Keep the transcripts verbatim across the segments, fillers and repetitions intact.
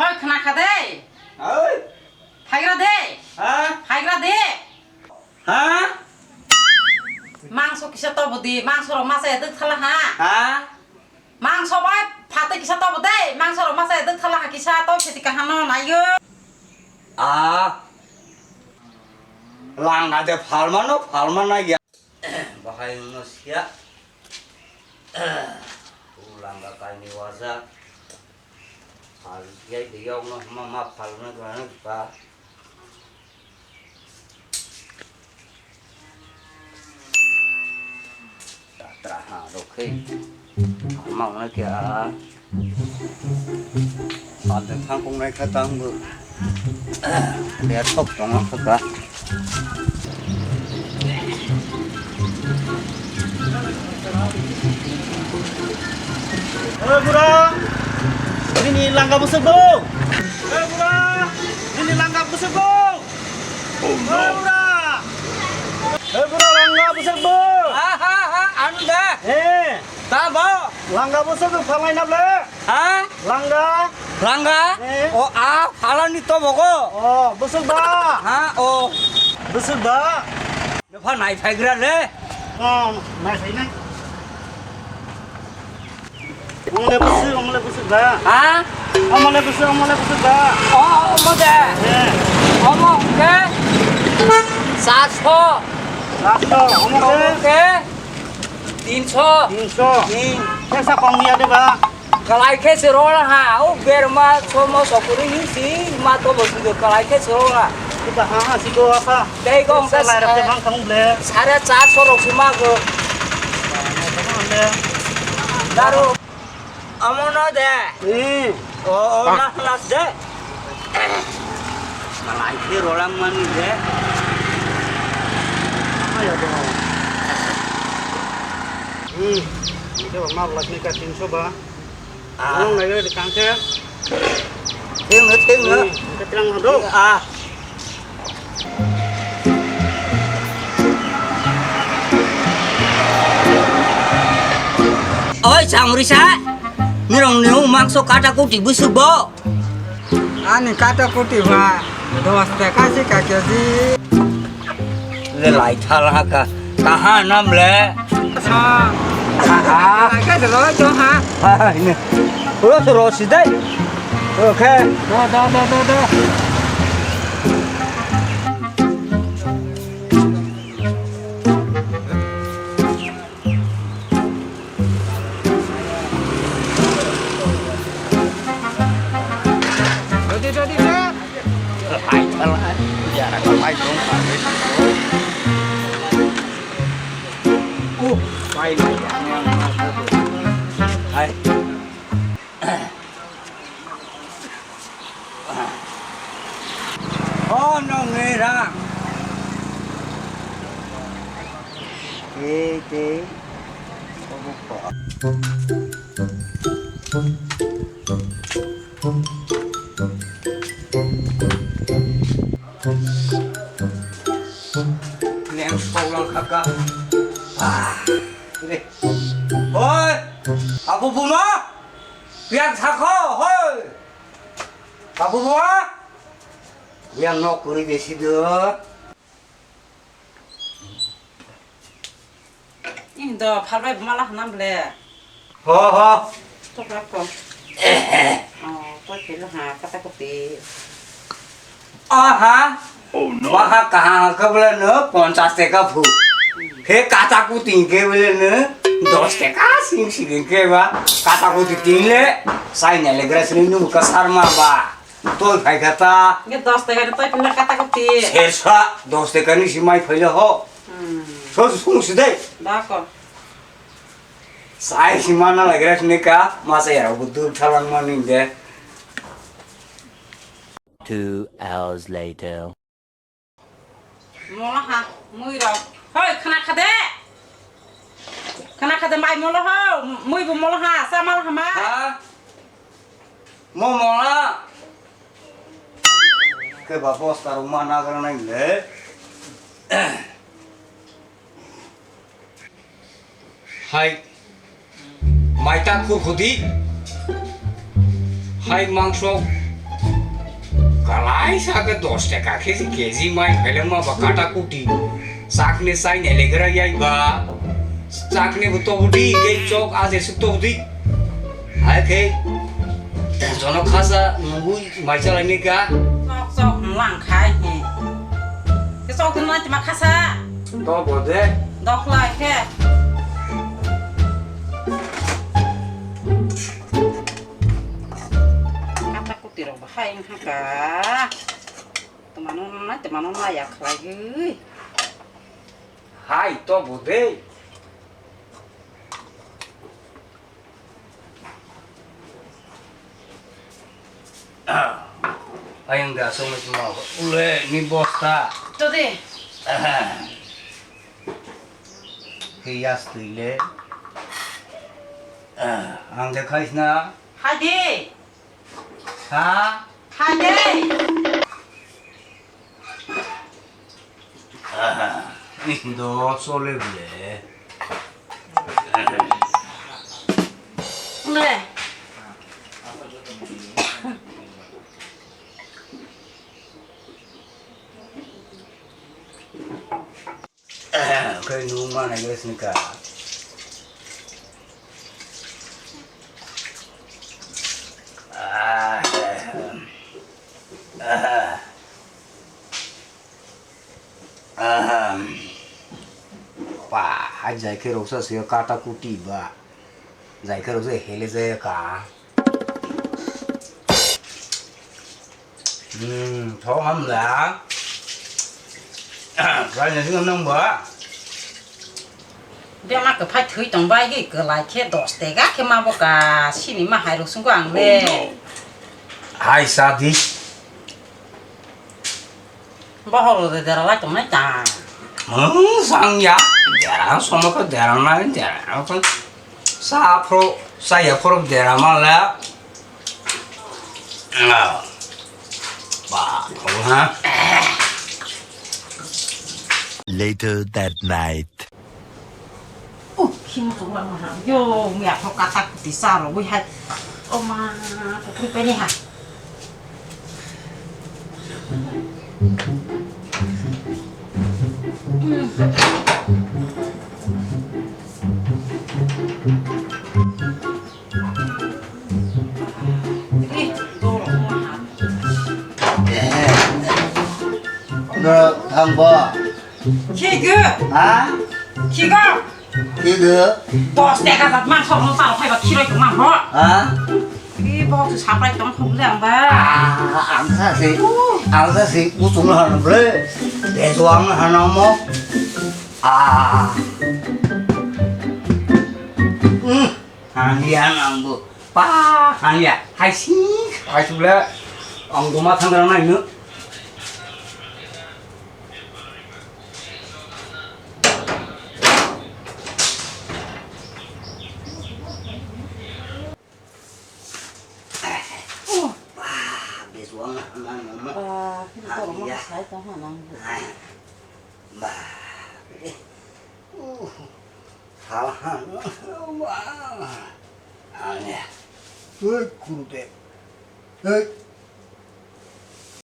Hoi, khna kha de. Hoi. Phaigra de. Ha? Phaigra de. Ha? Mangso kisa tobo di, mangso rok masa ya dwk thala ha. Ha? Mangso bai phatwi kisa tobo de, mangso rok masa ya dwk thala ha kisa to siti kaham no nayo. Ah. Langa de phalmano, phalma nai ya. Bahai wngno siya. Ulanga kaini wajak. Phal yai de yokno hima ma phalna gana ba. Jatra ha rokhe. Phalma wngna kya. Ande thangkong nai kha tang bo. Dia thok tong kha ka. Oi bura, nini langa bwswk bo? Oi bura, nini langa bwswk bo? Oi bura, oi bura langa bwswk bo? Ha ha ha, anu da. He. Tamo? Langa bwswk phalai na ble? Ha? Langa. Langa? Eh. O a phalani to bogo. O, bwswk ba? Ha, o. Bwswk ba? Nopha nai phaigra le. O, nai phai nai. Omole bwswk, omole bwswk ba? Ha? Omole bwswk, omole bwswk ba? O, omo de. Eh. Omo ke? Saso. Saso, omo ke? Omo ke? Tinso. Tinso. Hmm. Tesa kong ya de ba? Kalai khe se rona ha, o berma somo sokuri ni si ma to bo si kalai khe se rona. Kita ha ha si ko apa? Tei kong sa lai rak te bang kang ble. Sare char so rok si ma go. Daru. Amo no de. Hmm. O, o, nas, nas de. Malai khe rolang mani de. Ayo de. Hmm. Ini ke ma belak ni ka tinso ba. Ah. Rolang nai de kang khe. Theng no, theng no. Hmm. Ke terang do. Ah. Oi, Chamrisa, nirong ni mangso kata kuti busuk bo. Ani kata kuti ba, dos taka si ka keji. Le lai thal ha ka, kaha nam le? Sa. Kaha. Lai ka jalo jo ha. Ha, ha, ini. Ro, ro, si dai. Okay. Do, do, do, do, do. Ready, ready, ready. Hai, salah. Biar aku main dong, Pak. Oh, main. Hai. Oh, no, ngira. Te, te. Leng kau lang kaka. Ah, re. Hoi, Abu Buma. Yang sako, hoi. Abu Buma. Yang nok kuri besi do. Ih, do, phalbai bumala hanam ble. Ho, ho. Tok lak ko. Oh, koi kilo ha, kata kopi. Aha. Oh, no. Baha kaha ka bole no, ponchas taka phu. He kata kuti ke bole no, dos taka sing sing ke ba. Kata kuti tin le, sai ne le gras ni nu ka sarma ba. Toi phai kha ta. Nge dos taka ni toi phila kata kati. Sersa dos taka ni si mai phaile ho. Hmm. So sung si dai. Da ko. Sai si mana lagra sini ka, masa ya bu dur thalang mani de. Two hours later. Molo ha, mui rok. Hoi, khna kha de. Khna kha de, mai molo ho, mui bo molo ha, sa mal ha ma. Ha? Mo mola. Ke ba bosta rok ma nagra nai le. Hai, maita khurkhudi. Hai, mangso Kalai sa ke dos taka khe si K G mai pheleng ma ba kata kuti. Sakne sai ne legra yai ba. Sakne bu to budi ke chok aje su to budi. Hai khe jono khasa nungui mai chalai ni ka. Chok chok lang khai he. Ke chok din ma tima khasa. To bode. Dok lai khe. Kata kuti rok bahai wngkha ka. Twmano nai, twmano nai ya khlaiwi. Hai, to bo de. Ayang da song ma ule ni bosta. To de. Ke yas tuile. Ang de khais na. Hai de. Ha? Hai de. Aha, indo sole bile. Le. Khe nung ma nai sini ka. Ah, ah, ah. Pa, hai jai khe roksa se kata kuti ba. Jai khe roksa hele jai ka. Hmm, thok ham da. Rai na sing nang ba. Bema kwphai thwi tong bai hi kwlai khe dos tega khe ma bo ka sini ma hai rok sungko ang le. Hai sa di. Bohol de dera lai tongnai ta. Hmm, sang ya. Dera somo ko dera nai dera. Sa phro sa ya phro dera ma la. Ah. Ba, ko ha. Later that night. Uh, khim tu ma ha. Yo, mi a phok kata kuti sa ro wi hai. O ma, ko pun pe ni ha. Ih, dorok ma ha. Oro thang bo. Khigo. Ha? Khigo. Khigo. Dos teka jat mangso no taro phaiba khiroi tong mang ho. Ha? Ih, bo tu saprai tong khok le ang ba. Ah, ang sa si. Ang sa si, usung han bre. Beso ang han mo. Ah. Hmm. Hanya nang bo. Pa, hanya. Hai si, hai si bole. Ang goma thang rang nai no. Oh, pa, beso ang han mo. Pa, kini ko mo sai to han ang. Ba. Uh. Hala, hala, wah. Ane. Hei, kurute. Hei.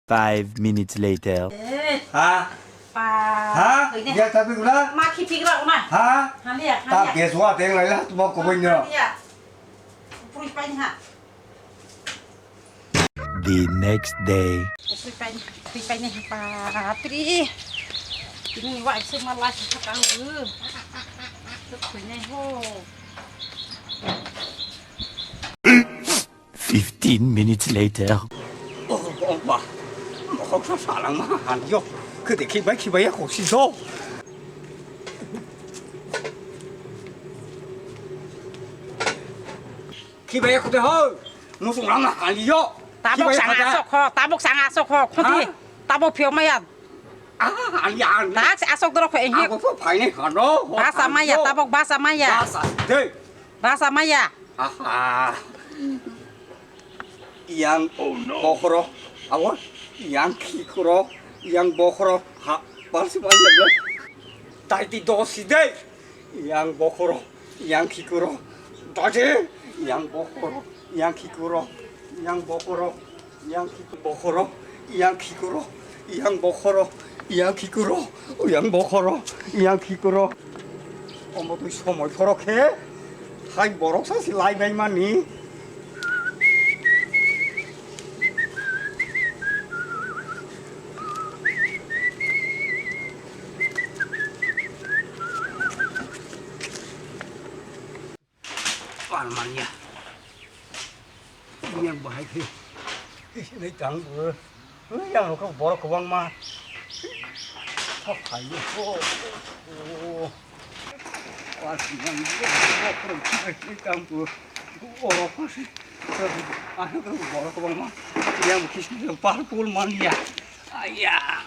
Five minutes later. Eh. Ha? Pa. Ha? Ini. Ya, tapi gula? Maki pigra una. Ha? Hanya, ta hanya. Beswa teng lai la, tu mau kau punya. Hanya. Pui pa ni ha. The next day. Pui pa ni, pui pa ni ha pa pri. Ini wa isi malah kita tahu. Tu pui ni ho. Fifteen minutes later. Oh, oh, ba. Mokok sa salang ma han yo. Kede khibai khibai ya kosi do. Khibai ya kote ho. Musung lang na han yo. Tabok sang asok ho, tabok sang asok ho. Khoti. Ha? Tabok phio maya. Ah, ani ani. Tak se asok dorok phai. Aku pun phai ni hano. Basa maya, tabok basa maya. Basa de. Basa maya. Aha. Yang bokhoro, awo, yang khikoro, yang bokhoro, ha, palsi palsi bla. Taiti dosi de. Yang bokhoro, yang khikoro, daje. Yang bokhoro, yang khikoro, yang bokhoro, yang khikoro, bokhoro, Yang khikoro, yang bokhoro, yang khikoro, yang bokhoro, yang khikoro. Omo twi somoi phoro khe hai borok sa si lai bai mani. Pal manya. Yang bahai khe. Ini tang bu. Yang rok borok kwbangma. Thok khai. Oh. Pal manya. Ini tang bu. Oro pasi. Asa borok kwbangma. Yang kis kis pal pul manya. Ayah.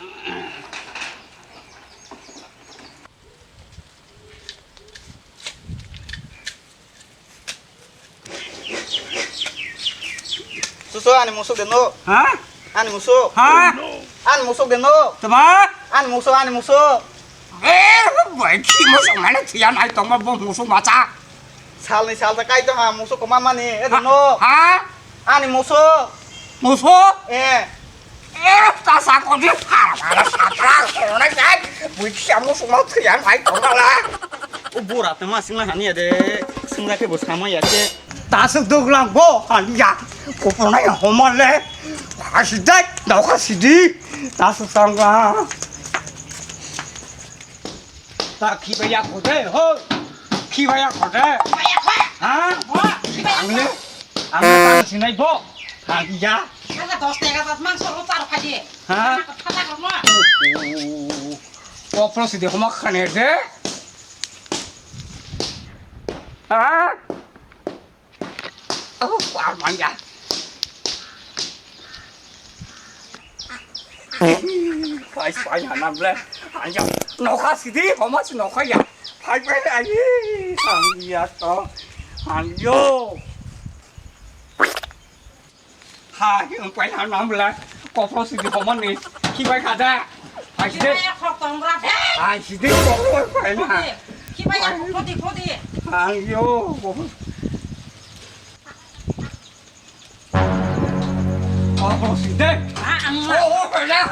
Susu ani musuk de no. Ha? Ani musuk. Ha? Ani musuk de no. Tama? Ani musuk, ani musuk. Eh, bai ki musuk mane thiya nai tongma bo musuk macha. Salni salta kai tongma musuk koma mani. Eh, ha? No. Ha? Ani musuk. Musuk? Eh. Eh, ta sa ko di phara phara sa phara ko na sai. Bui kya musuk ma thiya nai tongma la. O bura te ma singla hani ya de. Singla ke bo sama ya ke. Tasuk duglang bo hanya. Kopronai homale. Hasidai, dauka sidi. Tasuk sangla. Ta khibaya khode ho. Khibaya khode. Ha? Angle. Angle ta sinai bo. Hanya. Kala dos tega tas mangso ro char phaji. Ha? Kala kala ko no. Kopro sidi homa khane de. Ha? Oh, wah, manja. Kai pai hana ble. Hanya. Nokha sidi, homa si nokha ya. Pai pai ai. Hanya to. Hanyo. Hai, ang pai hana ble. Kopro sidi homa ni. Kibai kada. Ai sidi. Kibai khok tongra de. Ai sidi kopro pai na. Kibai khok khodi khodi. Hanya. Oh, sih deh. Ah, ang. Oh, oh, ya.